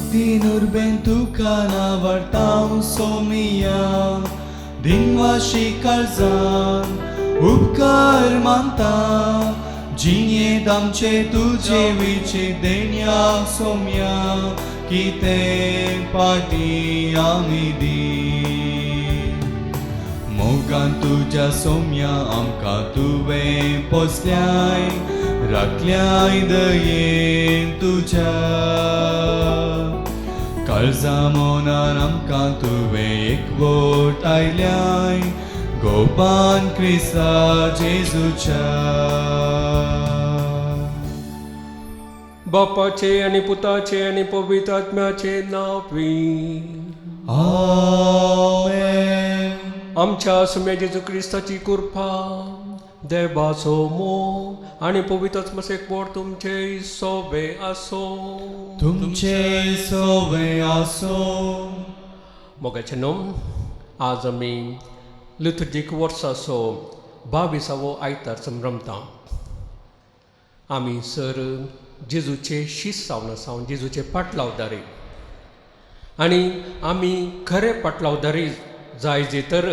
भक्ती नुरबेन तुका नावडटा सोमिया दिनवाशी काळजान उपकार मानता जिणेंत आमचे तुजे विचे देण्या सोम्या कितें पाटी आमी दी मोगान तुज्या सोम्या आमकां तुवें पोसल्याय राखल्याय दयेन तुज्या काळजा मनान आमकां तुवें एकवट आयल्याय गोपान क्रिस्ता जेजूच्या. बापाचे आनी पुताचे आनी पवित्र आत्म्याचे नांवी आमेन. आमच्या सुम्या जेजू क्रिस्ताची कृपा, देवाचो मोग आनी पवित्र आत्म्याचो एकवट तुमचे सोबे आसो. तुमचे सोबे आसो. मोगाचे न्हू, आज आमी लिथुर्जीक वर्साचो 22वो आयतार संभ्रमता. आमी सर जेजूचे शीस जावन आसा, जेजूचे पाटलावदारी, आनी आमी खरे पाटलावदारी जाय जे तर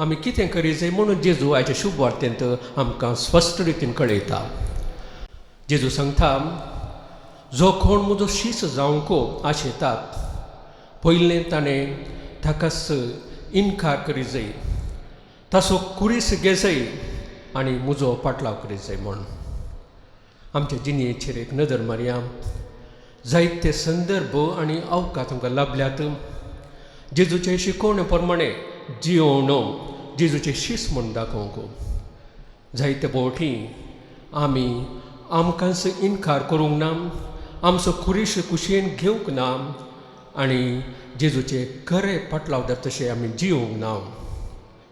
आमी कितें करी जाय म्हणून जेजू आयच्या शुभ वार्तेंत आमकां स्पश्ट रितीन कळयता. जेजू सांगता, जो कोण म्हजो शीस जावंक आशेतात पयलें ताणें ताकाच इनकार करी जाय, ताचो कुरीस घेजय आनी म्हजो पाटलाव करी जाय. म्हूण आमच्या जिणेचेर एक नदर मारया. जायते संदर्भ आनी अवकाश आमकां लाभल्यात. जेजूचे शिकोवणे प्रमाणे जियोवण जेजूचे शीस म्हूण दाखोवंक जायते फावटी आमी आमकांच इनकार करूंक ना, आमचो कुरीस कुशेन घेवंक ना आनी जेजूचे खरे पाटलावदार तशें आमी जियोवंक ना.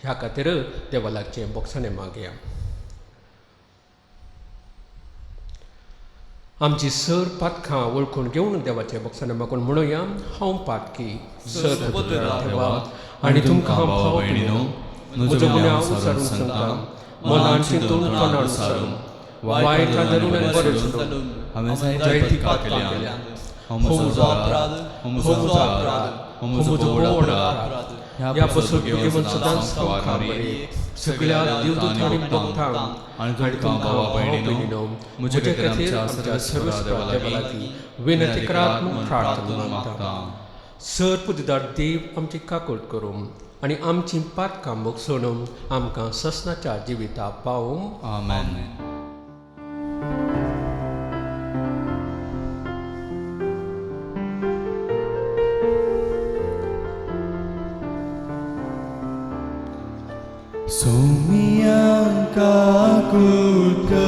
ह्या खातीर देवा लागचें बोगसाणें मागया. आमची सर पातकां वळखून घेवन देवाचें बोगसाणें मागून म्हणुया, हांव पातकी सर देवा आनी तुमकां हांव भाव भयणीनो म्हजो गुन्यांव विचारून सांगता, मनान चिंतून तोंडान विचारून वायट धरून आनी बरें सोडून हांवें जायती जायती पातकां पातकां केल्या. केल्या. हो म्हजो अपराध, हो म्हजो अपराध, हो म्हजो व्हड अपराध. ह्या पासून भुरगेपण सदांच सामकार सगळ्या देवदूतांनी भक्तांक आनी आनी तुमकां भावा भयणीनो म्हजे खातीर आमच्या सर्वेस्पर देवा लागीं विनंती करात म्हूण प्रार्थना मागता. सर पुजदार देव आमची काकूट करूं आनी आमची पातकां भोगसोवन आमकां ससनाच्या जिविता पावूं. आमेन. सोमियांका कुलकर,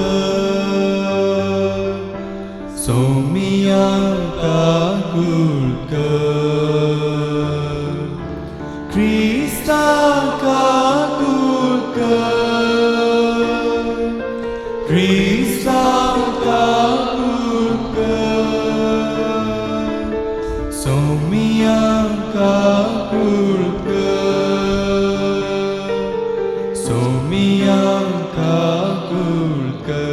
सोमियांका कुलकर, क्रिस्ताका कुलकर, क्रिस्ताका कुलकर, सोमियांका कुलकर, सोमियांका कुलकर.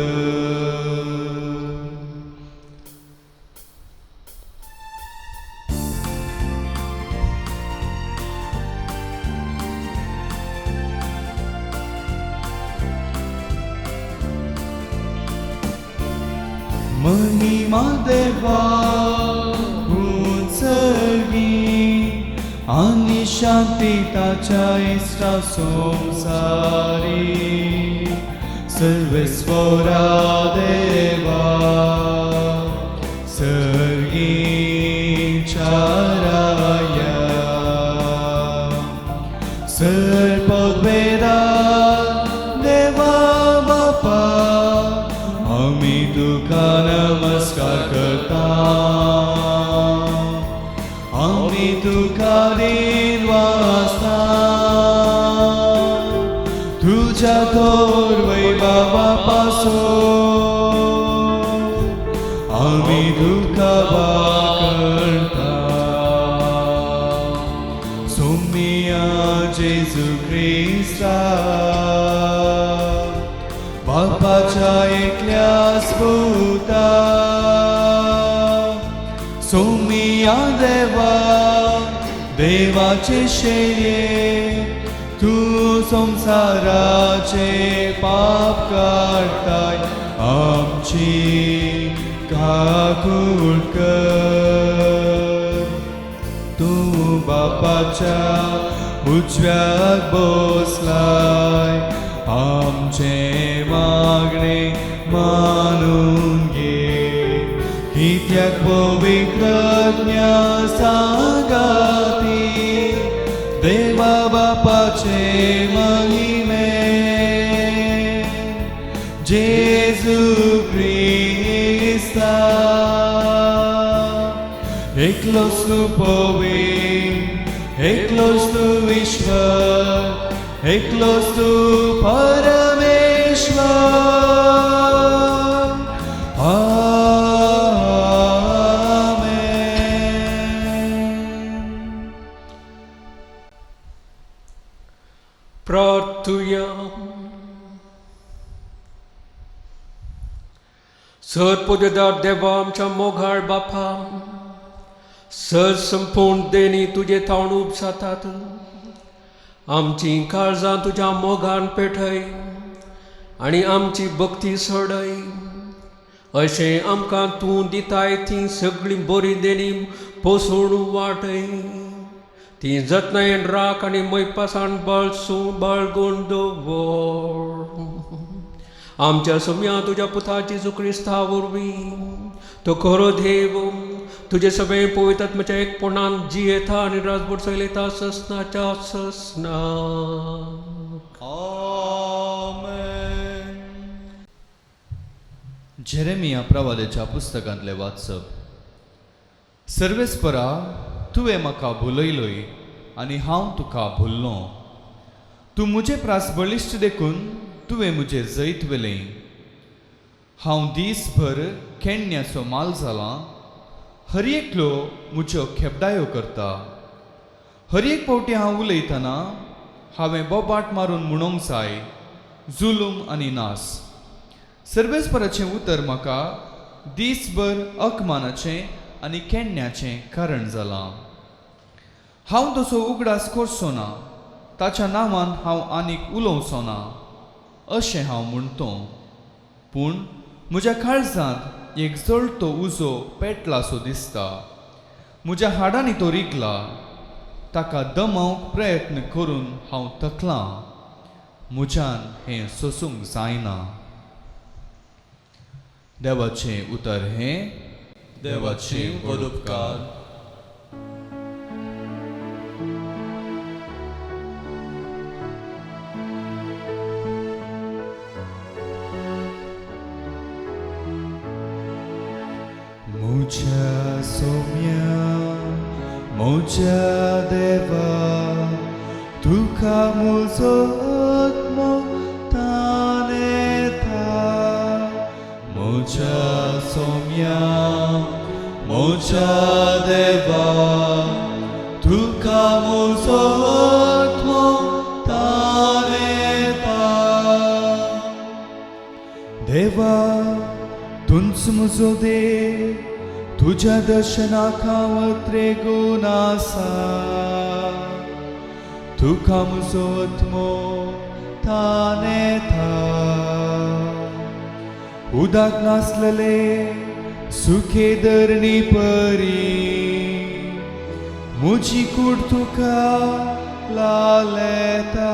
महिमा देवा उंचगी आनी शांती ताच्या इश्टा संवसारी सर्वेस्वरा देवा सर्गीच्या राया सर्पवेदा देवा बापा आमी तुका नमस्कार करता, आमी तुका दिन वाचता, तुज्या थोर वैभवा पासून आमी तुका करता. सोमिया जेजू क्रिस्ता बापाच्या एकल्या स्फुता, सोमिया सोम्या देवा देवाचे शेये तूं संवसाराचे पाप काडटाय आमची काकूळ कर. तूं बापाच्या उजव्याक बसलाय आमचे मागणे मानून घे. कित्याक पवित्रज्ञा सांगाती देवा बापाचे महिमे जेजू क्रिस्ता एकलोच तूं पवित्र एकलोच तूं ईश्वर एकलोच तूं परमेश्वर. आमेन. प्रार्थुया. सर पुजेदार देवा आमच्या मोगाळ बापा सर संपूर्ण देणी तुजे थावन उब जातात. आमची काळजां तुज्या मोगान पेटय आनी आमची भक्ती सोडय. अशें आमकां तूं दिताय ती सगळीं बरी देणी पोसून वाटय. ती जतनायेन राख आनी मैपासान बाळसूं बाळगून दवर. आमच्या सोम्या तुज्या पुता जेजू क्रिस्ता वरवीं तो खरो देव तुजे सगळे पवित्र आत्म्याच्या एकपणान जियेता आनी राजभर चलयता ससनाच्या ससना. आमेन. जेरेमिया प्रवादाच्या पुस्तकांतलें वाचप. सर्वेस्परा तुवें म्हाका भुलयलोय आनी हांव तुका भुल्लो. तूं म्हजे प्रास बळिश्ट देखून तुवें म्हजेर जैत व्हेलें. हांव दीसभर केण्ण्याचो माल जाला. हर एकलो म्हज्यो खेपडायो करता. हर एक फावटी हांव उलयतना हांवें बोबाट मारून म्हणूंक जाय जुलूम आनी नास. सर्वेस्पराचें उतर म्हाका दीसभर अकमानाचें आनी केण्ण्याचें कारण जालां. हांव तसो उगडास करचो ना. ताच्या नांवान हांव आनीक उलोवचो ना अशें हांव म्हणटो. पूण म्हज्या काळजांत एक जळतो उजो पेटलासो दिसता. म्हज्या हाडांनी तो रिगला. ताका दमावंक प्रयत्न करून हांव थकलां. म्हज्यान हें सोसूंक जायना. देवाचें उतर हें देवाचे व्हड उपकार. म्हज्या सोम्या म्हज्या देवा तुका म्हजो आत्मो तानेता. म्हज्या सोम्या म्हज्या देवा तुका म्हजो आत्मो तानेता. देवा तूंच म्हजो देव तुज्या दर्शनाक हांव त्रेगून आसा. तुका म्हजो आत्मो तानेता. उदक नासलेले सुखे धरणी परी म्हजी कूड तुका लालेता.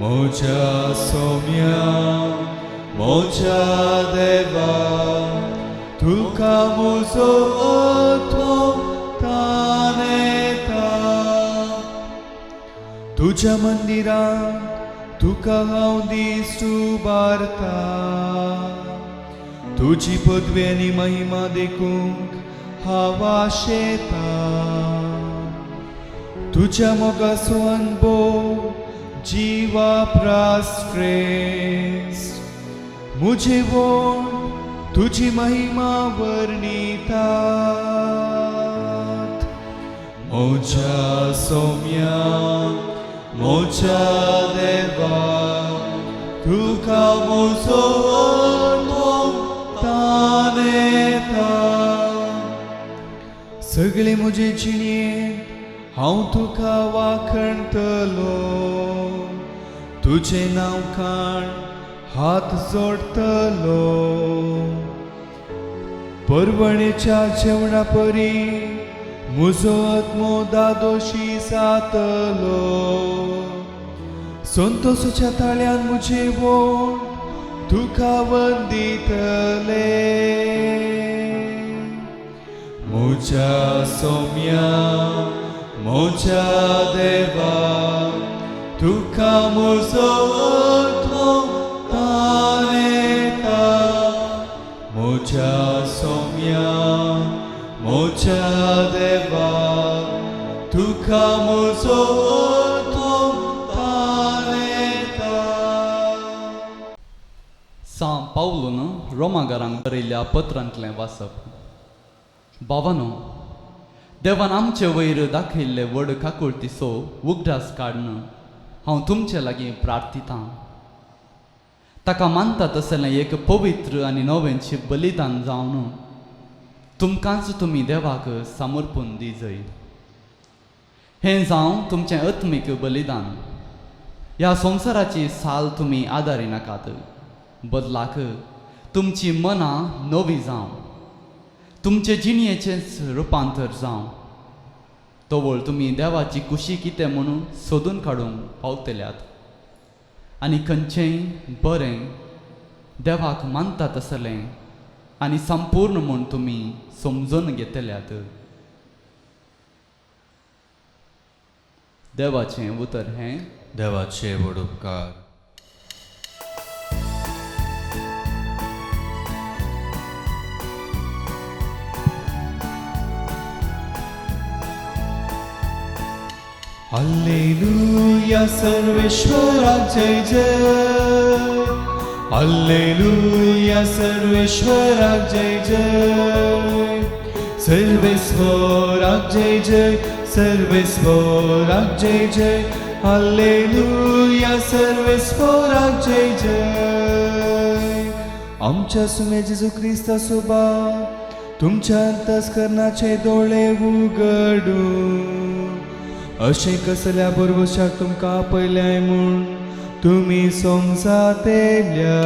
म्हज्या सोम्या म्हज्या देवा तुका म्हजो आत्मो तानेता. तुज्या मंदिरांत तुका हांव दीस उबारता. तुजी पदवी आनी महिमा देखूंक हांव आशेता. तुज्या मोगाचो अणभव जिवा प्रास श्रेश्ठ म्हजे वोंठ तुजी महिमा वर्णितात. म्हज्या सोम्या म्हज्या देवा तुका म्हजो आत्मो तानेता. सगळे म्हजे जिणेंत हांव तुका वाखणतलो, तुजें नांव काण हात जोडटलो। परवणेच्या जेवणा परी म्हजो आत्मो दादोशी जातलो, संतोसाच्या ताळ्यान म्हजे वोंठ तुका वंदितले। म्हज्या सोम्या म्हज्या देवा, तुका म्हजो आत्मो ताणेता। म्हज्या सोम्या म्हज्या देवा, तुका म्हजो आत्मो ताणेता। सां पावलून रोमागारांक बरयल्ल्या पत्रांतलें वाचप। बाबानो, देवान आमचे वयर दाखयल्ले व्हड काकुळतीचो उगडास काडून हांव तुमचे लागीं प्रार्थितां। ताका मानता तसलें एक पवित्र आनी नवेंचें बलिदान जावन तुमकांच तुमी देवाक समर्पण दिजय। हें जावं तुमचें आत्मीक बलिदान। ह्या संवसाराची साल तुमी आदारी नाकात, बदलाक तुमची मनां नवी जावं, तुमचे जिणयेचेंच रुपांतर जावं। तवळ तुमी देवाची कुशी कितें म्हणून सोदून काडूंक पावतल्यात आनी खंयचेंय बरें देवाक मानता तसलें आनी संपूर्ण म्हूण तुमी समजून घेतल्यात। देवाचें उतर हें। देवाचे व्हड उपकार। हालेलुया सर्वेश्वराक जय जय, हालेलुया सर्वेश्वराक जय जय, सर्वेश्वराक जय जय, सर्वेश्वराक जय जय, हालेलुया सर्वेश्वराक जय जय। आमच्या सुमे जेजू क्रिस्ता सोबा तुमच्या अंतस्करणाचे दोळे उगडूं, अशें कसल्या बरवशाक तुमकां आपयल्याय म्हूण तुमी समजातेल्या।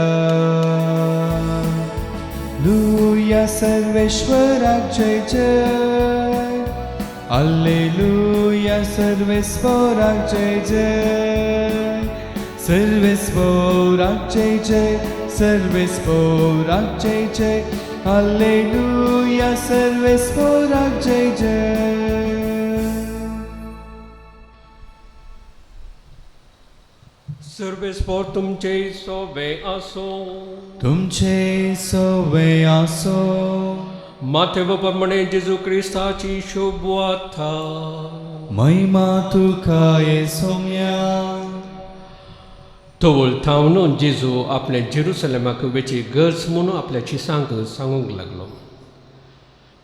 लुया सर्वेश्वराक जय जय, हालेलुया सर्वेश्वराक जय जय, सर्वेश्वराक जय जय, सर्वेश्वराक जय जय, हालेलुया सर्वेश्वराक जय जय। सर्वेस्पोर तुमचे सोवे आसो, तुमचे सोवे आसो। माथेव प्रमाणे जेजू क्रिस्ताची शुभवार्ता। महिमा तुका ये सोम्या। तवळ थावन जेजू आपले जेरुसलेमाक वेची गरज म्हणून आपल्या शिसांक सांगूंक लागलो।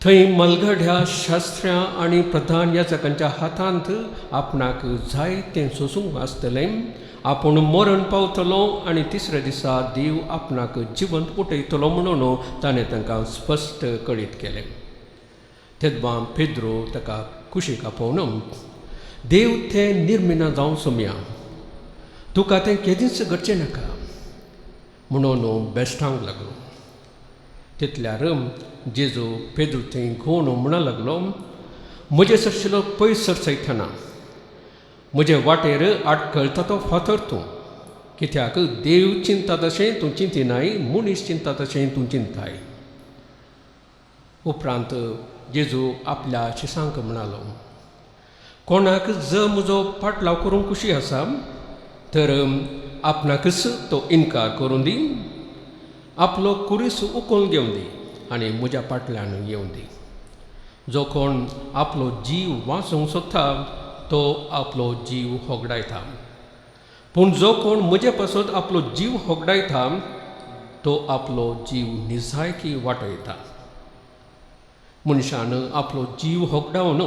थंय मलगड्या शास्त्र्यां आनी प्रधान याजकांच्या हातांत आपणाक जाय तें सोसूंक आसतलें, आपूण मरण पावतलो आनी तिसऱ्या दिसा देव आपणाक जिवंत उठयतलो म्हणून ताणें तांकां स्पश्ट कळीत केलें। तेदवां पेद्रो ताका कुशीक आपोवन, देव तें निर्मिना जावं सोमया, तुका तें केदींच घडचें नाका म्हणून बेश्टावंक लागलो। तितल्यार जेजू पेद्रो थंय घोवन म्हणूंक लागलो, म्हजे सरशिलो पयस सरसयतना म्हजे वाटेर आडखळटा तो फातर तूं, कित्याक देव चिंता तशें तूं चिंतिनाय, मनीस चिंता तशें तूं चिंताय। उपरांत जेजू आपल्या शिसांक म्हणालो, कोणाक जर म्हजो फाटलाव करूंक खुशी आसा तर आपणाकच तो इनकार करूं दी, आपलो कुरीस उखलून घेवन दी आनी म्हज्या फाटल्यान येवन दी। जो कोण आपलो जीव वाचोवंक सोदता तो आपलो जीव होगडायता, पूण जो कोण म्हजे पासत आपलो जीव होगडायता तो आपलो जीव निजायकी वाटयता। मनशान आपलो जीव होगडावन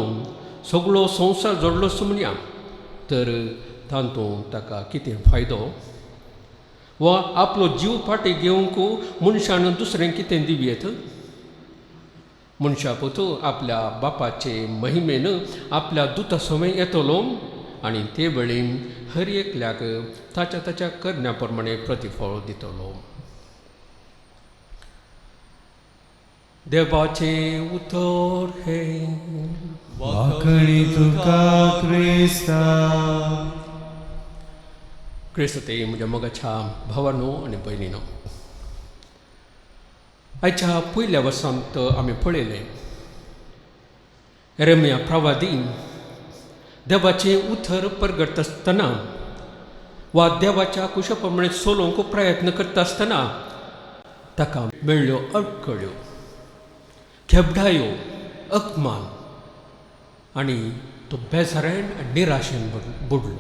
सगळो संवसार जोडलो म्हणया तर तातूंत ताका कितें फायदो, वा आपलो जीव फाटीं घेवंक मनशान दुसरें कितें दिवं येत? मनशा पुतू आपल्या बापाचे महिमेन आपल्या दुता समय येतलो आनी ते वेळी हर एकल्याक ताच्या ताच्या करण्या प्रमाणे प्रतिफळ दितलो. देवाचें उतर हें. वाखणी तुका क्रिस्ता. क्रिस्त ते म्हज्या मोगाच्या भावानो आनी भयणीनो, आयच्या पयल्या वर्सांत आमी पळयलें यिर्मया प्रवादी देवाचें उतर परगट आसतना वा देवाच्या कुशा प्रमाणे चलोवंक प्रयत्न करता आसतना ताका मेळ्ळ्यो अडकळ्यो, खेबडायो, अपमान आनी तो बेजारान आनी निराशेन बुडलो.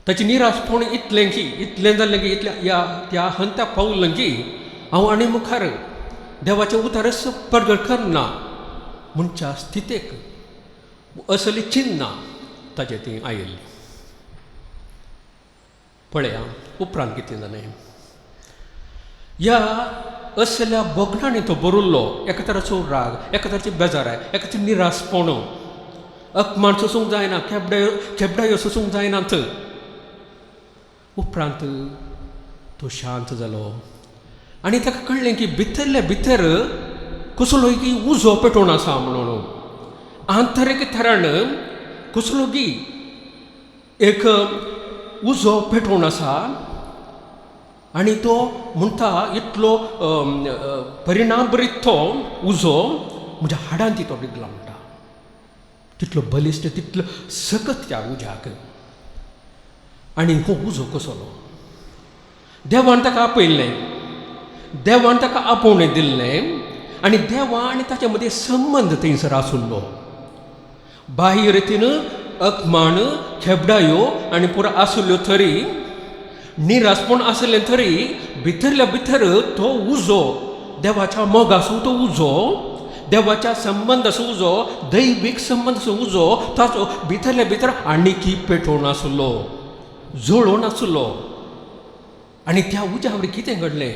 ताची निराशपण इतलें की इतलें जालें की इतलें ह्या त्या हंता पावलें की हांव आनी मुखार देवाचें उतरच परगट करना म्हणच्या स्थितेक असली चिन्नां ताचें ती आयिल्ली. पळया उपरांत कितें जालें. ह्या असल्या भोगणांनी तो बरुल्लो, एका तराचो राग, एका तराची बेजाराय, एका तराचें निराशपण, अपमान सोसूंक जायना, खेबडायो खेबडायो सोसूंक जायनात. उपरांत तो शांत जालो आनी ताका कळ्ळें की भितरल्या भितर कसलो की उजो पेटोवन आसा म्हणून. आंतरीक थरान कसलो की एक उजो पेटोवन आसा आनी तो म्हणटा इतलो परिणाम बरीत तो उजो म्हज्या हाडान ती तो रिगला म्हणटा. तितलो बलिश्ट, तितलो सकत त्या उज्याक. आनी हो उजो कसलो देवान ताका आपयल्लें, देवान ताका आपोवणें दिल्लें आनी देवा आनी ताच्या मदीं संबंद थंयसर आसुल्लो. बाह्य रितीन अपमान, खेबडायो आनी पुरो आसुल्ल्यो तरी, निराशपण आसलें तरी भितरल्या भितर तो उजो, देवाच्या मोगाचो तो उजो, देवाच्या संबंदाचो उजो, दैवीक संबंदाचो उजो ताचो भितरल्या भितर आनीकी पेटोवन आसलो, जळोवन आसलो. आनी त्या उज्या वरी कितें घडलें,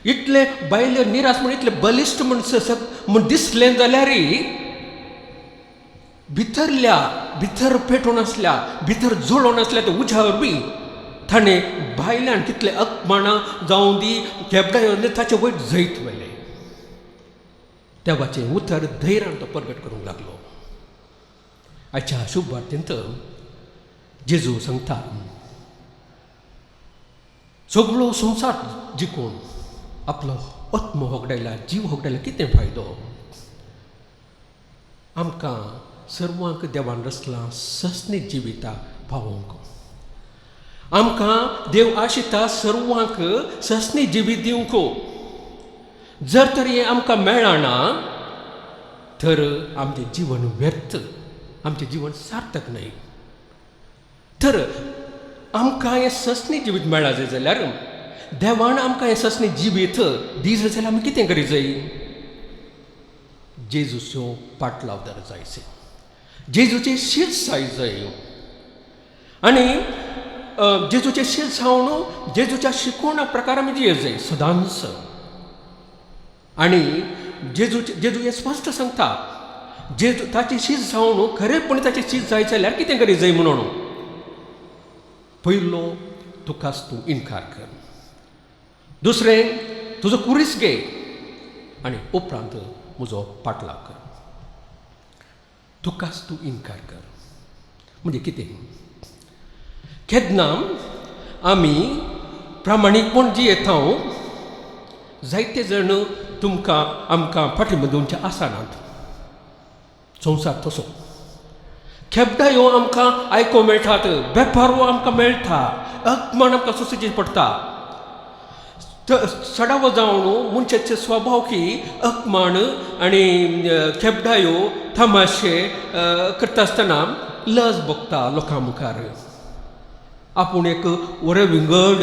इतलें बायले निराश म्हण इतलें बलिश्ट म्हण म्हण दिसलें जाल्यार भितरल्या भितर पेटोवन आसल्या, भितर जळोवन आसल्या त्या उज्या वरवीं ताणें भायल्यान कितले अपमानां जावं दी, खेबडायो ताचे वयर जैत व्हेलें. देवाचें उतर धैर्यान तो परगट करूंक लागलो. आयच्या शुभ वार्तेंत जेजू सांगता, सगळो संवसार जिखून आपलो आत्मो होगडायला, जीव होगडायला कितें फायदो? आमकां सर्वांक देवान रचलां सस्नी जिविता पावोवंक. आमकां देव आशिता सर्वांक सस्नी जिवीत दिवंक. जर तर हें आमकां मेळना तर आमचें जीवन व्यर्थ, आमचें जीवन सार्थक न्हय. तर आमकां हें सस्नी जिवीत मेळ्ळां जाय जाल्यार देवान आमकां हें सस्नी जिवीत दीस जाल्यार आमी कितें करी जाय? जेजूचो पाटलावदार जायचे, जेजूचें शीत जाय जाय आनी जेजूचें शीत जावन जेजूच्या शिकवणा प्रकार आमी जियेत जाय सदांच. आनी जेजू जेजू हें स्पश्ट सांगता, जेजू ताचें शीत जावन खरेपणी ताचें शीत जाय जाल्यार कितें करी जाय म्हणून. पयलो तुकाच तूं इनकार कर, दुसरें तुजो कुरीस घे आनी उपरांत म्हजो पाटलाव कर. तुकाच तूं इनकार कर म्हणजे कितें? केन्ना आमी प्रामाणीकपण जियेता, जायते जाण तुमकां आमकां फाटीं दिवचे आसनात. संवसार तसो खेबडायो आमकां आयको मेळटात, वेपारो आमकां मेळटा, अपमान आमकां सोंसचें पडटा. चडावो जावन मनशाचे स्वभाव की अपमान आनी खेबडायो तमाशे करता आसतना लज भोगता लोकां मुखार. आपूण एक वरे विंगड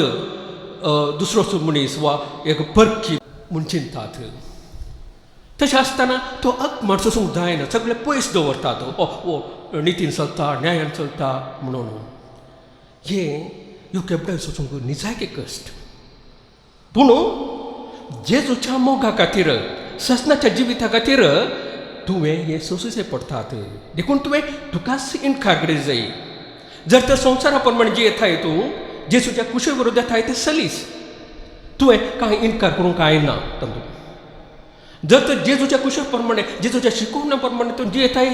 दुसरो मनीस वा एक परकी म्हूण चिंतात. तशें आसतना तो अपमान सोसूंक जायना, सगळे पयस दवरतात. ओ नितीन चलता, न्यायान चलता म्हणून. हें ह्यो खेबडायो सोसूंक निजायके कश्ट. पूण जेजूच्या मोगा खातीर, ससनाच्या जिविता खातीर तुवें हें सोंसूचें पडटात. देखून तुवें तुकाच इनकार करीत जाय. जर तर संवसारा प्रमाणे जियेताय तूं, जेजूच्या कुशे विरोध येताय तें सलीस, तुवें कांय इनकार करूंक कांय ना तातूंत. जर तर जेजूच्या कुशे प्रमाणे, जेजूच्या शिकोवण्या प्रमाणे तूं जियेताय,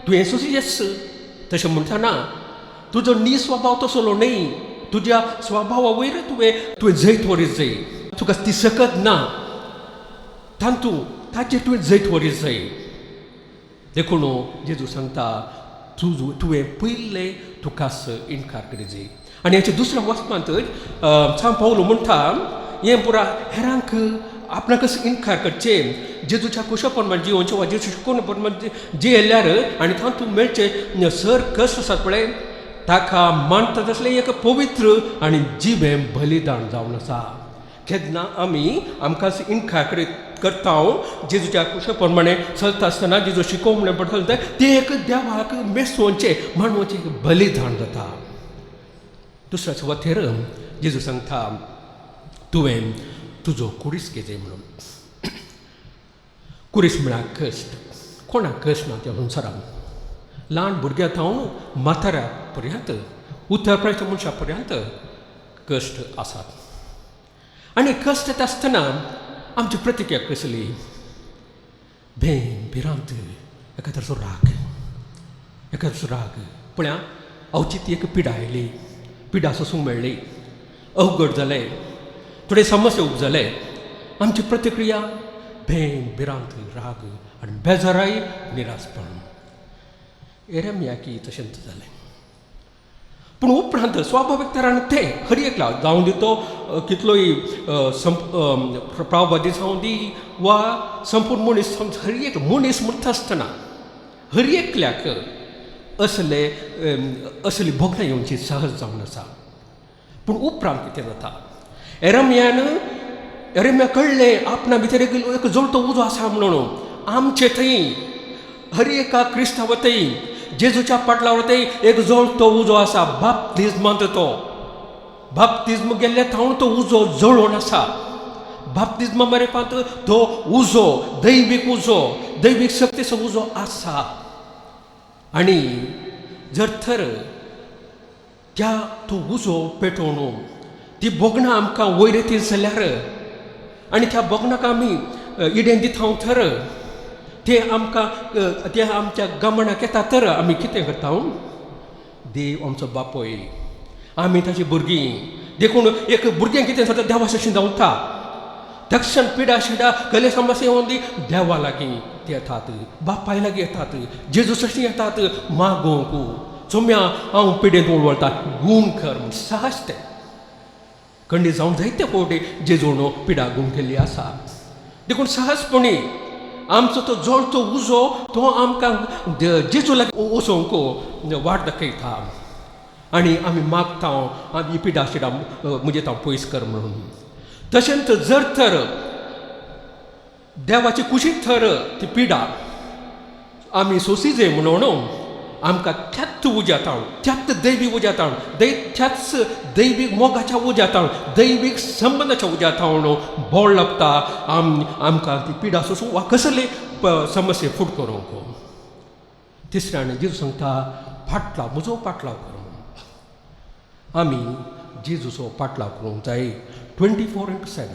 तुवें सोंसूचेंच. तशें म्हणटना तुजो नी स्वभाव तसलो न्हय, तुज्या स्वभावा वयर तुवें जैत व्हरीत जाय. तुका ती सकत ना तातूंत, ताचेर तुवें जैत व्हरीत जाय. देखून जेजू सांगता तुवें पयलें तुकाच इनकार करीत जाय. आनी हाच्या दुसऱ्या वाचपांत सांत पावलो म्हणटा हें पुरा हेरांक आपणाकच इनकार करचें, जेजूच्या कुशा प्रमाण जियोवचें वा जेजू शिकोवणे प्रमाण जियेल्यार आनी तातूंत मेळचें सर कश्ट आसात पळय ताका मानता तसलें एक पवित्र आनी जिवें बलिदान जावन आसा. केन्ना आमी आमकांच इनकार करता, जेजूच्या कुशा प्रमाणे चलता आसतना, जेजू शिकोवणे चलता, तें एक देवाक मेसोवचें मानवचें एक बलिदान जाता. दुसऱ्या सुवातेर जेजू सांगता तुवें तुजो कुरीस घेवचें म्हणून. कुरीस म्हळ्यार कश्ट. कोणाक कश्ट ना त्या संवसारान, ल्हान भुरग्यां थावन म्हाताऱ्या पर्यंत, उत्तर प्रदेश मनशा पर्यंत कश्ट आसात. आनी कश्ट येता आसतना आमची प्रतिक्रिया कसली? भें, भिरांत, एका तरेचो राग, एका तरेचो राग. पळया अवचीत एक पिडा आयली, पिडा सोसूंक मेळ्ळी, अवघड जालें, थोडे समस्या उब जाले, आमची प्रतिक्रिया भें, भिरांत, राग आनी बेजाराय, निराशपण. एरमियाकी तशेंच जालें. पूण उपरांत स्वाभावीक तरान तें हर एकला जावं दी तो कितलोय प्राववादी जावं दी वा संपूर्ण मनीस, हर एक मनीस म्हणटा आसतना हर एकल्याक असले असली भोगणां येवची सहज जावन आसा. पूण उपरांत कितें जाता, एरमिया कळ्ळें आपणा भितर एक जळतो उजो आसा म्हणून. आमचे थंय हर एका क्रिस्तांवा थंय जेजूच्या पाटलावर थंय एक जळतो उजो आसा. बाप्तिज्मांत तो बाप्तिज्म गेल्ले थावन तो उजो जळोवन आसा. बाप्तिज्मा मरेपांत तो उजो, दैवीक उजो, दैवीक शक्तीचो उजो आसा. आनी जर तर त्या तो उजो पेटोवन ती भोगणां आमकां वयर येत जाल्यार आनी त्या भोगणाक आमी इडेन दिता थर ते आमकां ते आमच्या गमनाक येता तर आमी कितें करता? देव आमचो बापूय, आमी ताची भुरगीं. देखून एक भुरगें कितें जाता, देवा शशी धांवता, तक्षण पिडा शिडा कले समस्या येवन दी देवा लागीं ते येतात, बापाय लागीं येतात, जेजू शशी येतात मागोवंक, चोम्या हांव पिडेंत वळवळटा, गूण कर म्हूण सहज तें खंडी जावन जायते फावटी जेजून पिडा गूण केल्ली आसा. देखून सहजपणी आमचो तो जळतो उजो तो आमकां जेजू लागीं वचोंक वाट दाखयता आनी आमी मागता आमी पिडा शिडा म्हजे हांव पयस कर म्हणून. तशेंच जर तर देवाची कुशीक थर ती पिडा आमी सोंसी जाय म्हणून आमकां त्याच उज्या तावन, त्याच दैवीक उज्या तावन, त्याच दैवीक मोगाच्या उज्या तावन, दैवीक संबंदाच्या उज्या तावन बोळ लागता आमकां ती पिडा सोसूंक वा कसली समस्या फूट करूंक. तिसऱ्यान जेजू सांगता फाटलाव, म्हजो पाटलाव कर म्हणून. आमी जेजूचो पाटलाव करूंक जाय 24/7,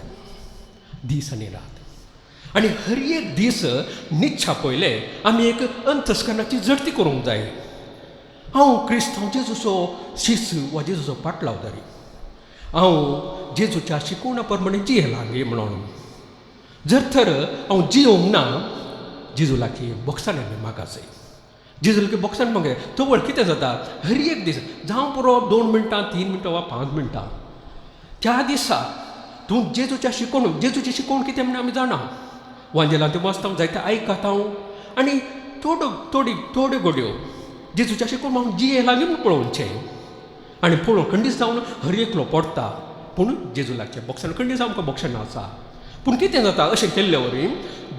दीस आनी रात. आनी हर एक दीस निच्छा पयले आमी एक अंतस्करणाची जडती करूंक जाय. हांव क्रिस्तांव जेजूचो शिस वा जेजूचो पाटलावदारी, हांव जेजूच्या शिकोवण्या प्रमाणे जियेला गे म्हणून. जर तर हांव जियोंक ना, जेजू लागीं बोगसाणे आमी मागासय, जेजू लागीं बोगसाण मागय तवळ कितें जाता, हर एक दीस जावं पुरो 2 मिनटां, 3 मिनटां वा 5 मिनटां, त्या दिसा तूं जेजूच्या शिकोवण, जेजूची शिकोवण कितें म्हण आमी जाणा, वांजेलां तें वाचता, जायते आयकता आनी थोड्यो थोडी थोड्यो घडयो जेजूच्या शिकोवण हांव जियेला लागीं म्हूण पळोवचें. आनी पळोवन खंडीत जावन हर एकलो पडटा, पूण जेजू लागचें बोगसाण खंडीत आमकां बोगसाण आसा. पूण कितें जाता अशें केल्ले वरी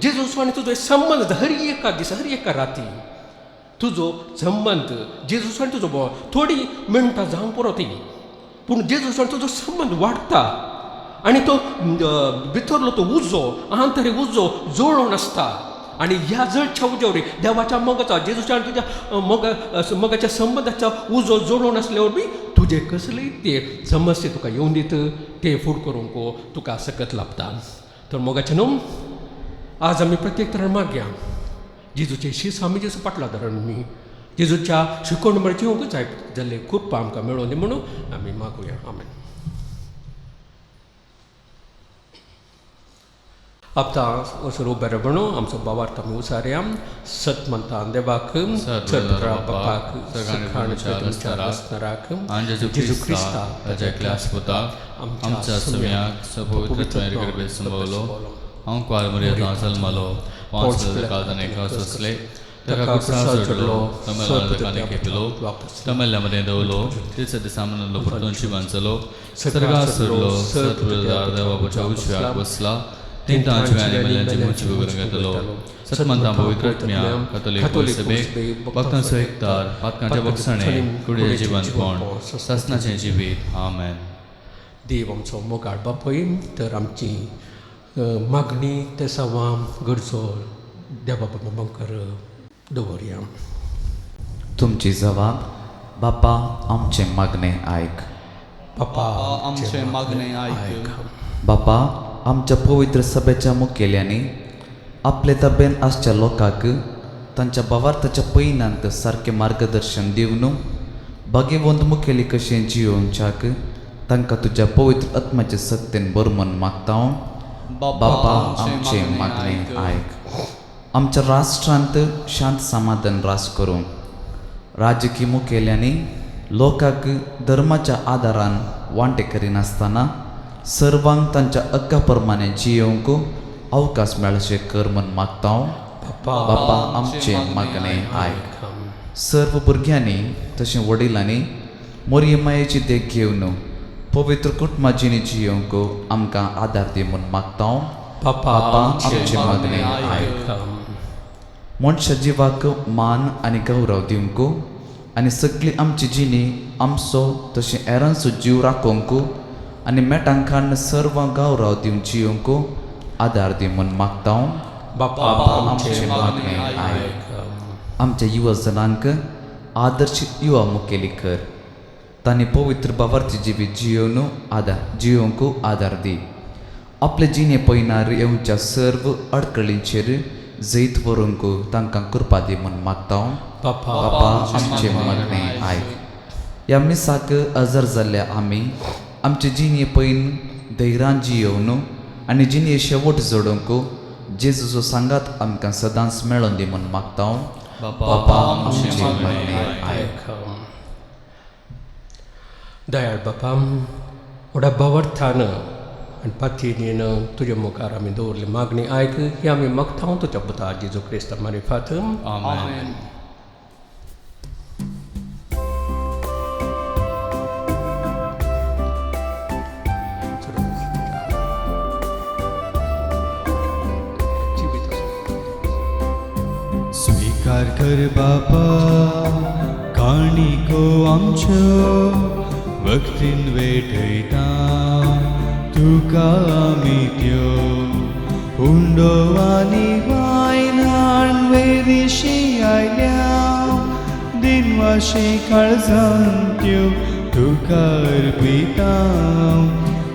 जेजूचो आनी तुजो संबंद जाता हर एका दिसा, हर एका राती तुजो संबंद जेजूचो आनी तुजो थोडी मिनटां जावं पुरो ती, पूण जेजूचो आनी तुजो संबंद वाडटा आनी तो भितरलो तो उजो आंतरीक उजो जळून आसता आनी ह्या जळच्या उज्या देवाच्या मोगाचो जेजूच्या आनी तुज्या मोगाच्या संबंदाचो उजो जळून आसल्या वरवीं तुजे कसलेय ते समस्या तुका येवन दित ते फूड करूंक तुका सकत लाभता. तर मोगाचें न्हू आज आमी प्रत्येक तरेन मागया जेजूचे शीस आमी जेजू पाटला धरण मी जेजूच्या शिकवण म्हळ्यार येवंक जाय जाल्ले कृपा आमकां मेळोवन दी म्हणून आमी मागुया. आमेन. आतां असो बरें म्हणू आमचो बाबार्थ आमी उसारया. सत म्हणटा देवाक बापाक जेजू क्रिस्ता आमच्या सम्याक संभवलो हांव क्वार जल्मलो 5 सोसले ताका कुर्सार चडलो तमल्यान खेपलो तमल्या मदें दवलो तिसऱ्या दिसा मनलो परतून शिवांचलो सर्गार सरलो देवाच्या उजव्याक बसला सतमंता पवित्र आत्म्या कथोलिक सभेक भक्तांचो एकतार पातकांच्या बक्षाणे कुडीचें जिवनपण सासणाचें जिवीत. आमेन. देव आमचो मोगाळ बापूय तर आमची मागणी तेसांवां गरजो देवा बाबा मुखार दवरया. तुमची जबाब बापा आमचें मागणें आयक. बापा आमचें मागणें आयक. बापा आमच्या पवित्र सभेच्या मुखेल्यांनी आपले ताबेन आसच्या लोकांक तांच्या भावार्थाच्या पयनांत सारकें मार्गदर्शन दिवन भाग्यवंत मुखेली कशें जियोवच्याक तांकां तुज्या पवित्र आत्म्याचे सक्तेन बरो म्हूण मागता. बापा आमचें मागणें आयक. आमच्या राष्ट्रांत शांत समाधान रास करूं राजकीय मुखेल्यांनी लोकांक धर्माच्या आदारान वांटे करिनासतना सर्वांक तांच्या हक्का प्रमाणे जियोवंक अवकाश मेळचे कर म्हूण मागता. बापा आमचें मागणें आयक. सर्व भुरग्यांनी तशें वडिलांनी मोरये मायेची देख घेवन पवित्र कुटुंबाची जियोवंक आमकां आदार दी म्हूण मागता. बापा आमचें मागणें आयक. मनशा जिवाक मान आनी गौरव दिवंक आनी सगळी आमची जिणी आमचो तशें हेरांचो जीव राखोवंक आनी मेटांकान सर्व गौरव दिवन जियोवंक आदार दी म्हूण मागता. बापा आमचें मागणें आयक. आमच्या युवजनांक आदर्श युवा मुखेली कर तांणी पवित्र भावार्थी जिवीत जियोवन आदार जियोवंक आदार दी. आपले जिणे पयनार येवच्या सर्व अडकळींचेर जैत व्हरूंक तांकां कृपा दी म्हूण मागता. बापा आमचें मागणें आयक. ह्या मिसाक हजर जाल्ल्या आमी आमचे जिणे पयन धैर्यान जियोवन आनी जिणे शेवट जोडूंक जेजूचो सांगात आमकां सदांच मेळोवन दी म्हूण मागता. बापा आमचें मागणें आयक. दयाळ बापा व्हडा भावार्थान आनी पातयेन तुज्या मुखार आमी दवरली मागणी आयक ही आमी मागता तुज्या पुता जेजू क्रिस्ता मारिफात. आमेन. स्वीकार कर बापा काणिको आमच्यो भक्तीन वेठयता तुका आमी त्यो उंडो आनी वायनान वेदिशी आयल्या दिनवाशी काळजान त्यो तुका अर्पिता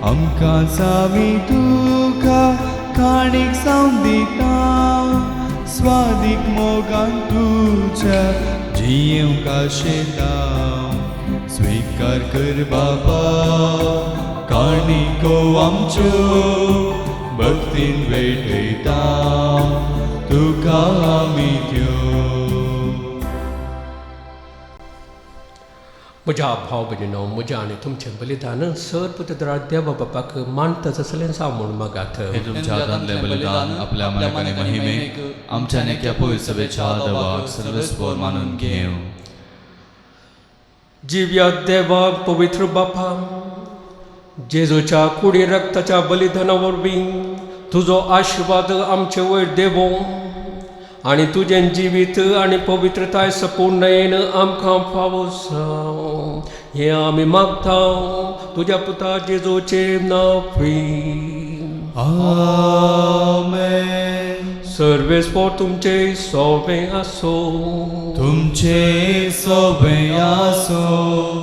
आमकां जावी तुका काणीक जावन दिता स्वादीक मोगान तुज्या जियेवंक आशेता. स्वीकार कर बापा काणिको आमच्यो भक्तीन भेटयता तुका आमी त्यो. म्हज्या भाव भयणीनो म्हज्या आनी तुमचें बलिदान सर पुत्र देवा बापाक मानता तसलें जावं म्हूण मागात. तुमच्या हातांतलें बलिदान आपल्या मानाक आनी महिमेक आमच्या नेक्या पवित्र सभेच्या देवाक सर्वेस्पोर मानून घेवं. जिव्या देवा पवित्र बापा जेजूच्या कुडी रक्ताच्या बलिदाना वरवीं तुजो आशिर्वाद आमचे वयर देवो आनी तुजें जिवीत आनी पवित्रताय सपूर्णयेन आमकां फावो जावं. हें आमी मागता तुज्या पुता जेजूचे नांवी. आमेन. सर्वेस्पोर तुमचे सोबें आसो. तुमचे सोबें आसो.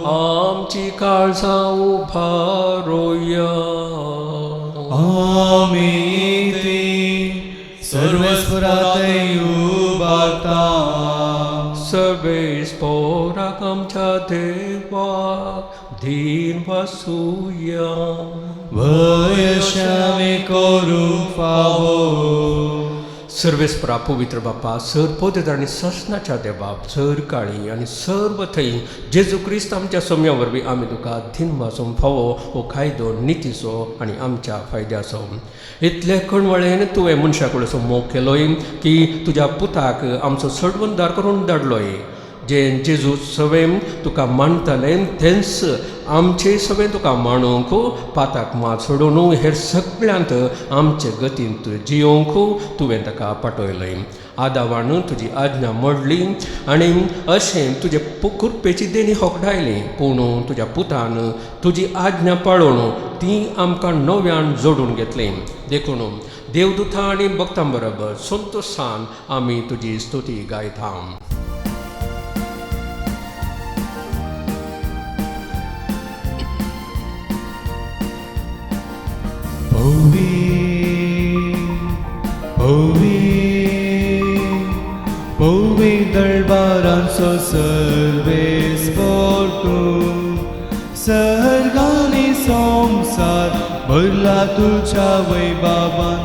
आमची काळजां उबारोया. आमी ती सर्वेस्पोरातय उबारता. सर्वेस्पोराक आमच्या देवाक धीन वासुया. वयशामी करूंक फावो. सर्वेस्परा पवित्र बापा, सर पवित्र आनी ससनाच्या देवा, सर काळी आनी सर्व थंय जेजू क्रिस्त आमच्या सोम्या वरवीं आमी तुका धीन वासूंक फावो हो कायदो नितीचो आनी आमच्या फायद्याचो. इतले कणवळेन तुवें मनशा कडेन असो मोग केलोय की तुज्या पुताक आमचो सडवणदार करून धाडलोय. जे जेजू सवें तुका मानताले तेंच आमचे सवें तुका मानूंक पाताक मात सोडून हेर सगळ्यांत आमचे गतींत जियोवंक तुवें ताका पाठयलें. आदावान तुजी आज्ञा मोडली आनी अशें तुजे कृपेची देणी होगडायली, पूण तुज्या पुतान तुजी आज्ञा पाळून ती आमकां नव्यान जोडून घेतली. देखून देवदूतां आनी भक्तां बरोबर संतोशान आमी तुजी स्तुती गायता. पवी दरबारांचो सर्वेस्पोर तूं, सर्गांनी संवसार भरला तुज्या वैभवान,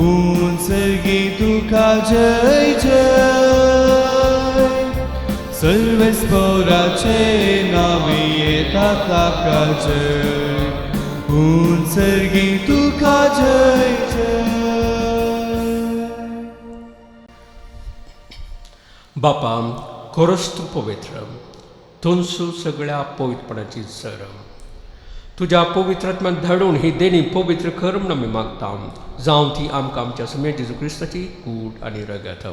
उंचगी तुका जय जय. सर्वेस्पोराचे नांवे येता ताका जय, उंचगी तुका जय जय. बापा, खरोच तूं पवित्र, तुमसू सगळ्या पवित्रपणाची सर. तुज्या पवित्र आत्म्यान धाडून ही देणी पवित्र कर म्हूण आमी मागता. जावं ती आमकां आमच्या समेत जेजू क्रिस्ताची कूड आनी रगत.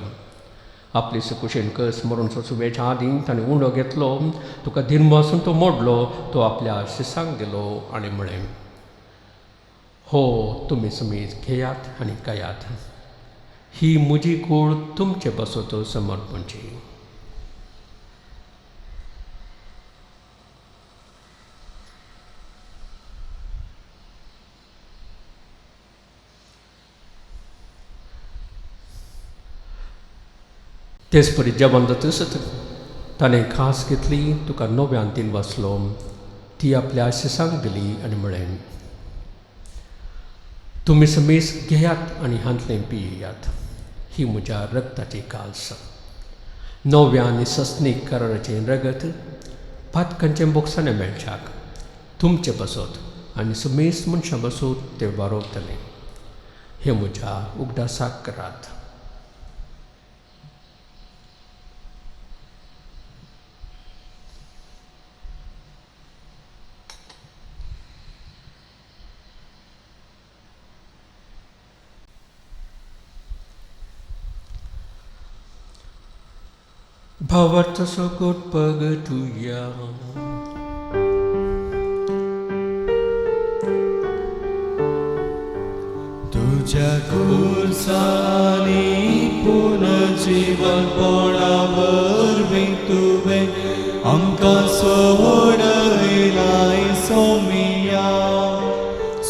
आपले सुकुशेन कस मरून सोंसुवेच्या आदीं ताणें उंडो घेतलो, तुका धीन तो मोडलो, तो आपल्या शिसांक दिलो आनी म्हळें, हो तुमी समेत घेयात आनी खायात, ही म्हजी कूड तुमचे पासत समर्पणची. तेच परी जेवण जातकच ताणें खास घेतली, तुका नव्यान तीन वाचलो, ती आपल्या शिसांक दिली आनी म्हळें, तुमी समेस घेयात आनी हांतलें पियात, ही म्हज्या रगताची काल्स, नव्या आनी सस्नीक कराराचें रगत पातकांचें बोगसाणें मेळच्याक तुमचे बसत आनी समेस मनशां बसत तें वारोवतलें. हें म्हज्या उगडासाक करात. भावार्थ सगट पगतुया. तुझ्या खुर्सांनी पुनर्जीवनपणा वरवीं तुवें आमकां सोडयलाय सोमिया,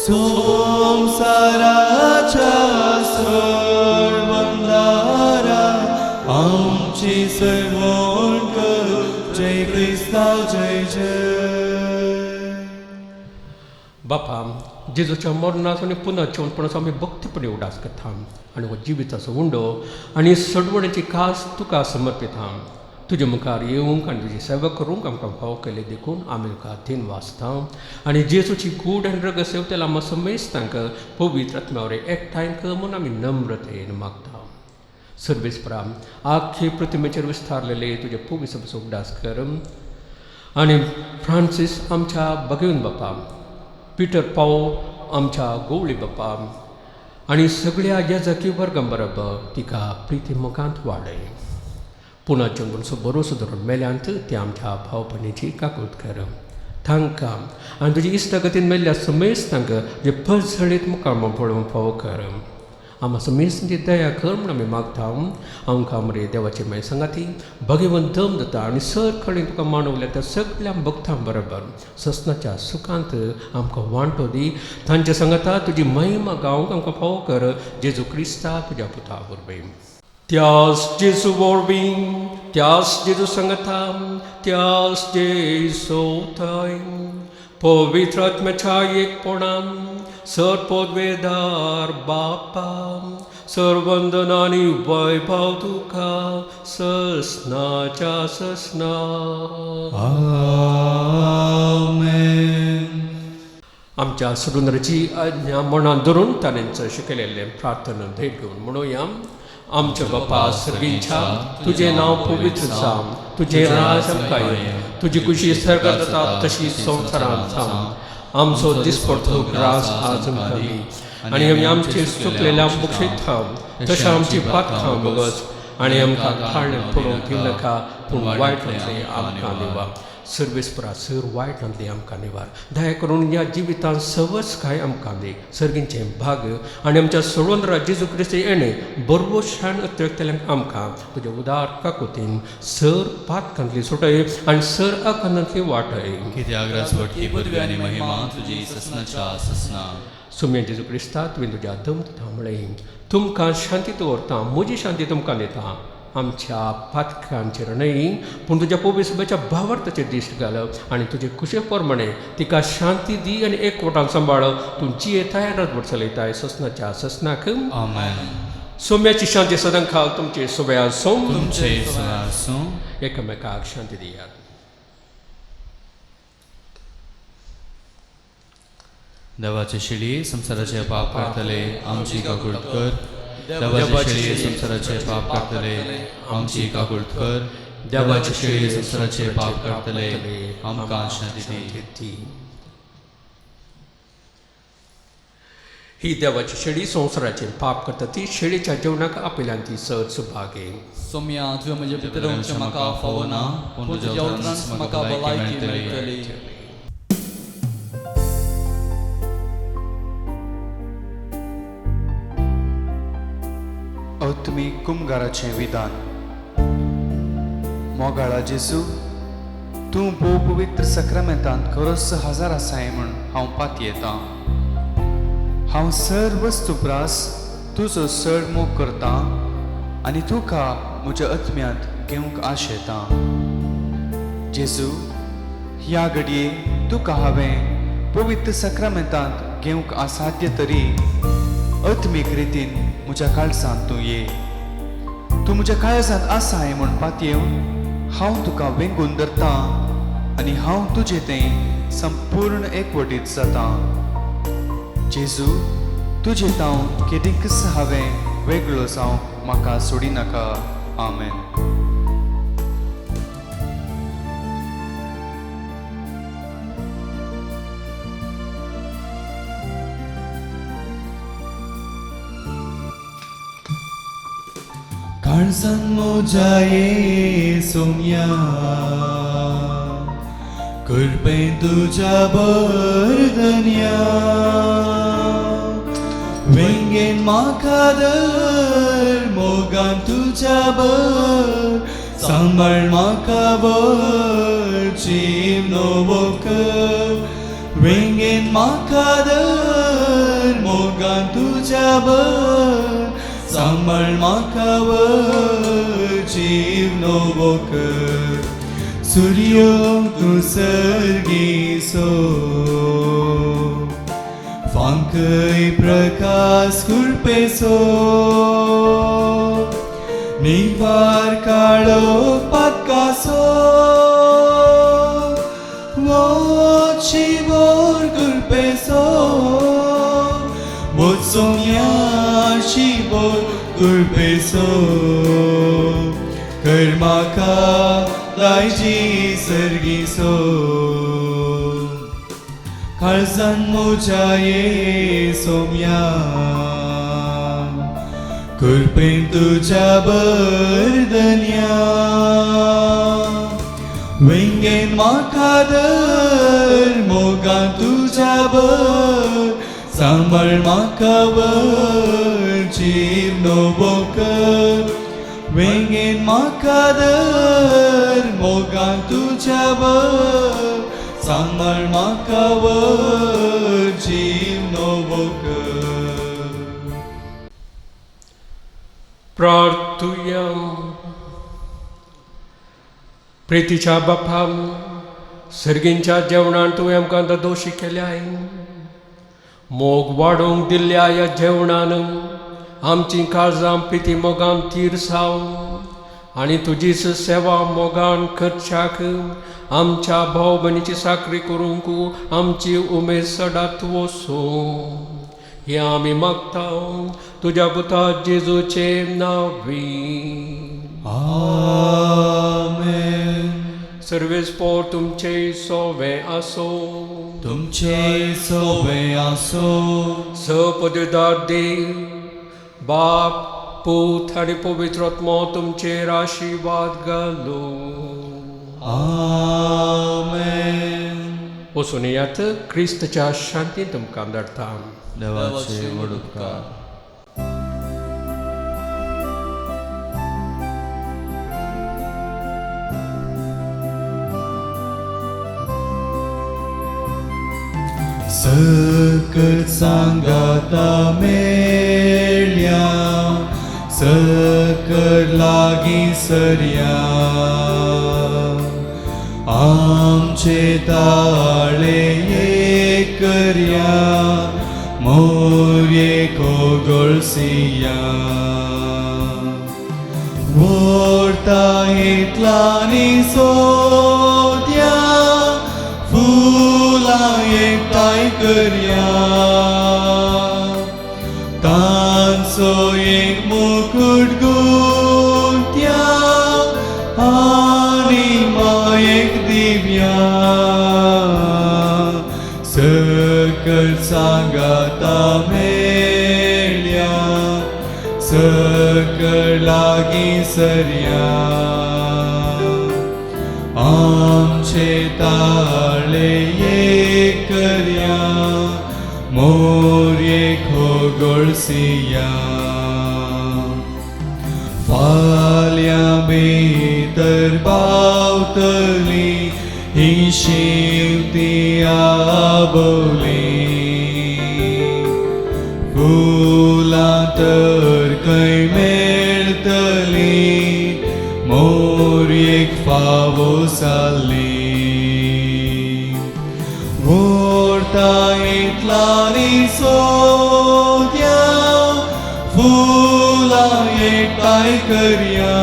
संवसाराच्या सर्वंदारा आमची सर्वण कर. जय क्रिस्ता जय जय. बापा, जेजूच्या मरणाचो आनी पुनर्जीवनपणाचो आमी भक्तीपणी उडास करता आनी हो जिविताचो उंडो आनी सडवणेची खास तुका समर्पिता. तुजे मुखार येवंक आनी तुजी सेवा करूंक आमकां फावो केली देखून आमी तुका धीन वाचता आनी जेजूची कूड आनी रगत सेवतेला आमकां समेस्तांक पवित्र आत्म्या वरवीं एकठांय कर म्हूण आमी नम्रतेन मागता. सर्वेस्परा, आख्खे प्रतिमेचेर विस्तारलेले तुजे पवित्र उगडास कर आनी फ्रांसीस आमच्या बगेवन बापा, पिटर पाव आमच्या गोवळी बापा आनी सगळ्या येजकी वर्गां बरोबर तिका प्रिती मुखांत वाडय. पुनर्जन्माचो भरोसो धरून मेल्यांत ते आमच्या भावपणीची काकूत कर. तांकां आनी तुजी इश्टागतीन मेल्ल्या समेस्तांक जे परजळीत मुखार पळोवंक फावो कर. आमा समेस्तांची दया कर म्हूण आमी मागता. आमकां मरे देवाचे मागीर सांगाती भगवंत दम दिता आनी सर कडेन तुका मानवल्या त्या सगळ्या भक्तां बरोबर ससनाच्या सुखांत आमकां वांटो दी. तांच्या सांगाता तुजी महिमा गावंक आमकां फावो कर. जेजू क्रिस्ता तुज्या पुता वरवीं. त्यास जेजू वरवीं, त्यास जेजू सांगाता, त्यास जेजू थंय पवित्र आत्म्याच्या एकपणान सर पदवेदार बापा सर्वंदन आनी वैभव तुका ससनाच्या ससना. आमेन. आमच्या सुरुंद्राची आज्ञा मनान धरून ताणें शिकयलेलें प्रार्थना धैर्य घेवन म्हणुया. आमच्या बापा सर्गींच्या, तुजें नांव पवित्र जावं, तुजें राज आमकां येवं, तुजी खुशी सर्गांत जाता तशी संवसारांत जावं. आमचो दिसपडतो ग्रास आज आमकां दी आनी आमी आमचे चुकलेल्या बक्षीत तशें आमची पातकां बगस आनी आमकां खाण पडोवंक दिवं नाका, पूण वायटांतलें आमकां निवार. सर्वेस्परा सर वायटांतलें आमकां निवार. दया करून ह्या जिवितांत सवस काय आमकां दी सर्गींचें भाग आनी आमच्या सोडवंतरा जेजू क्रिस्त येणें बरवशान अतिरिक्तल्यांक आमकां तुज्या उदार काकुतीन सर पातकांतली सुटय आनी सर आकांतांतली वाटय. कित्याक राजवटकी पदवी आनी महिमा तुजी ससनाच्या ससना. सुम्या जेजू क्रिस्ता, तुवें तुज्या दम म्हळें तुमकां शांती दवरता, म्हजी शांती तुमकां दिता. आमच्या पातकांचेर न्हय पूण तुज्या पवित्र सभेच्या भावार्थाचेर दिश्ट घाल आनी तुजे खुशे प्रमाणे तिका शांती दी आनी एकवटान सांबाळ. तूं जियेताय आनी राजवट चलयताय ससनाच्या ससनाक. आमेन. सोम्याची शांती सदां खाल तुमचे सोबे आसूं. तुमचे सदां आसूं. एकामेकाक शांती दियात. देवाचे शिडी संवसाराचे पाप काडटले आमची काकूट कर. देवाचे शेळये संवसाराचे पाप काडटले आमची काकूट कर. देवाचे शेळये संवसाराचे पाप काडटले आमकां शांती दी. ही देवाची शेळी संवसाराचे पाप करता ती शेळीच्या जेवणाक आपल्यान ती सहज भागे. सोम्या, तुवें म्हजे भितर येवचें म्हाका फावना, पूण तुज्या उतरान म्हाका भलायकी मेळटली. तुमी कुमगाराचें विधान. मोगाळा जेजू, तूं भोव पवित्र सक्रामेंतांत खरोच हजार आसाय म्हूण हांव पातयेतां. हांव सर वस्तू प्रास तुजो चड मोग करतां आनी तुका म्हज्या आत्म्यांत घेवंक आशेतां. जेजू, ह्या घडये तुका हांवें पवित्र सक्रामेंतांत घेवंक असाध्य तरी आत्मीक रितीन म्हज्या काळजांत तूं ये. तूं म्हज्या काळजांत आसाय म्हूण पातयेवन हांव तुका वेंगून धरतां आनी हांव तुजें तें संपूर्ण एकवटीत जातां. जेजू, तुजें तांव केदींकच हांवें वेगळो जावंक म्हाका सोडिनाका. आमेन. काळजान म्हज्या ये सोम्या, कृपेन तुज्या बरदन्या, वेंगेन म्हाका धर, मोगान तुज्या भर, सांबाळ म्हाका भर, जीव नवो कर. वेंगेन म्हाका धर, मोगान तुज्या भर, सांबाळ म्हाका वर, जीव नवो कर. सूर्य तूं सर्गीसो, फांकय प्रकाश कृपेचो, निवार काळो पातकाचो, वोची बोर कृपेचो, वोचोंया शिबोर कृपेचो, कर म्हाका दायजी सर्गीसो. काळजान म्हज्या ये सोम्या, कृपेन तुज्या बरदन्या, वेंगेन म्हाका धर मोगान तुज्या भर सांबाळ म्हाका वर जीव नवो कर वेंगेन म्हाका धर मोगान तुज्या भर सांबाळ म्हाका वर जीव नवो कर. प्रार्थुया. प्रितीच्या बापा, सर्गींच्या जेवणान तुवें आमकां दोशी केल्याय. मोग वाडोवंक दिल्ल्या ह्या जेवणान आमचीं काळजां प्रिती मोगान तिरसाव आनी तुजीच सेवा मोगान करच्याक आमच्या भाव भयणीची साकरी करूंक आमची उमेद सदांच वसूं हें आमी मागता तुज्या पुता जेजूचे नांवी. आमेन. सर्वेस्पोर तुमचे सोवे आसो. तुमचे सोवे आसो. सपददार देव बाप पूत आनी पवित्र आत्मो तुमचेर आशिर्वाद घालूं. आमेन. वचून येयात, क्रिस्तच्या शांतीन तुमकां धाडटा. देवाचे व्हड उपकार. सकल सांगाता मेळ्या सकल लागीं सरया आमचे ताळे एक करया मोरये कोगळसिया व्हरता इतलांनी सोद्या फुलां एकठांय करया तांचो एक मुकूट गुंत्या आनी मायेक दिव्या सकल सांगाता मेळ्या सकल लागीं सरया आमचे ताळे एक करया मोरये खोगळसिया फाल्यां भितर पावतली ही शिवती आबोली फुलां तर खंय मेळटली मोरयेक फावो जाल्ली व्हरता इतलांनी सोद्या फुलां एकठांय करया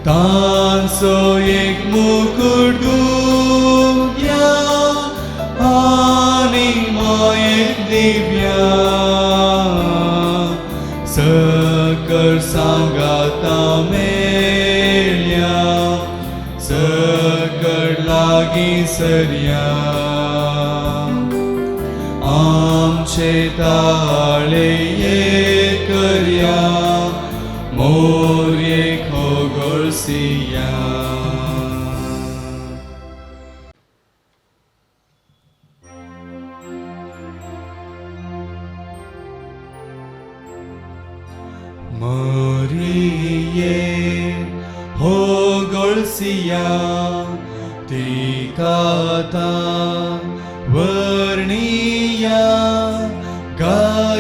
तांचो एक मुकूट गुंत्या आनी मायेक दिव्या सकल सांगाता मेळ्या सकल लागीं सरया आमचे ताळे एक करया मोरये खोगळसिया. मोरये होगळसिया तिका वर्णिया गायंतीचे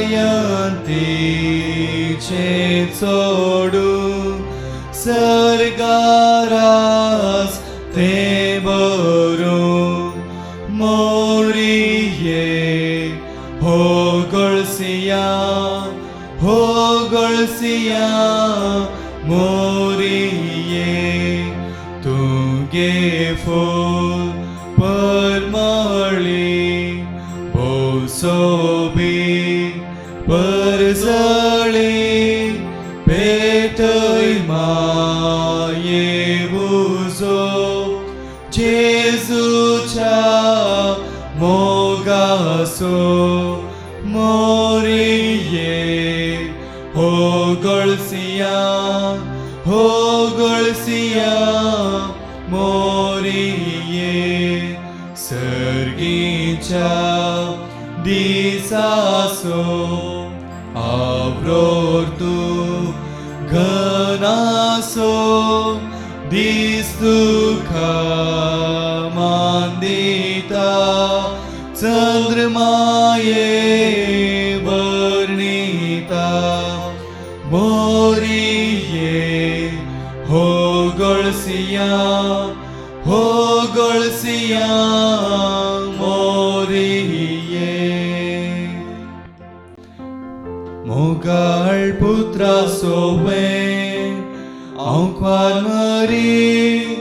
चोडू सरगारास ते बरू मोरये होगळसिया होगळसिया मोरये तुगे फूल परमळी भोसोबी परजळी पेटय माये उजो जेजूच्या मोगासो मोरये होगळसिया होगळसिया मरणेच्या दिसासो आवरोर तूं घनासो दीस तुका मान दिता चंद्रमाये वर्णिता मोरिये हो गळसिया हो गळसिया मोरिये मोगाळ पुत्रा सोवे आंकवार मरी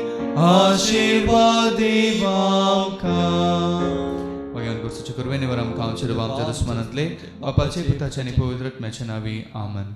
आशीर्वाद आमकां भगवान गुरुचे कृपेने वर आमकां आमच्या आमच्या दुस्मनांतले बापाचे पुताचे आनी पवित्र आत्म्याच्या नांवी आमन.